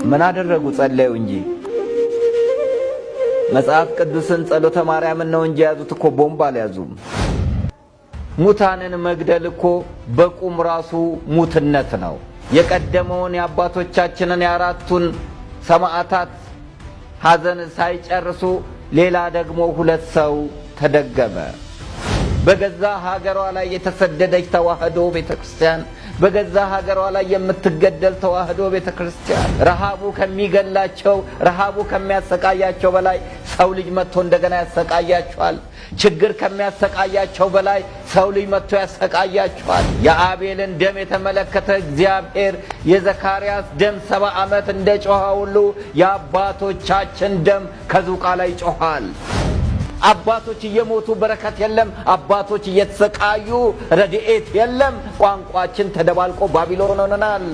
ምን አደረጉ? ጸለዩ እንጂ። መጽሐፍ ቅዱስን ጸሎተ ማርያምን ነው እንጂ የያዙት እኮ ቦምብ አልያዙም። ሙታንን መግደል እኮ በቁም ራሱ ሙትነት ነው። የቀደመውን የአባቶቻችንን የአራቱን ሰማዕታት ሐዘን ሳይጨርሱ ሌላ ደግሞ ሁለት ሰው ተደገመ። በገዛ ሀገሯ ላይ የተሰደደች ተዋህዶ ቤተ ክርስቲያን፣ በገዛ ሀገሯ ላይ የምትገደል ተዋህዶ ቤተ ክርስቲያን፣ ረሃቡ ከሚገላቸው፣ ረሃቡ ከሚያሰቃያቸው በላይ ሰው ልጅ መጥቶ እንደገና ያሰቃያቸዋል። ችግር ከሚያሰቃያቸው በላይ ሰው ልጅ መጥቶ ያሰቃያቸዋል። የአቤልን ደም የተመለከተ እግዚአብሔር የዘካርያስ ደም 70 ዓመት እንደ ጮኸ ሁሉ የአባቶቻችን ደም ከዙቃ ላይ ይጮኻል። አባቶች እየሞቱ በረከት የለም። አባቶች እየተሰቃዩ ረድኤት የለም። ቋንቋችን ተደባልቆ ባቢሎን ሆነናል።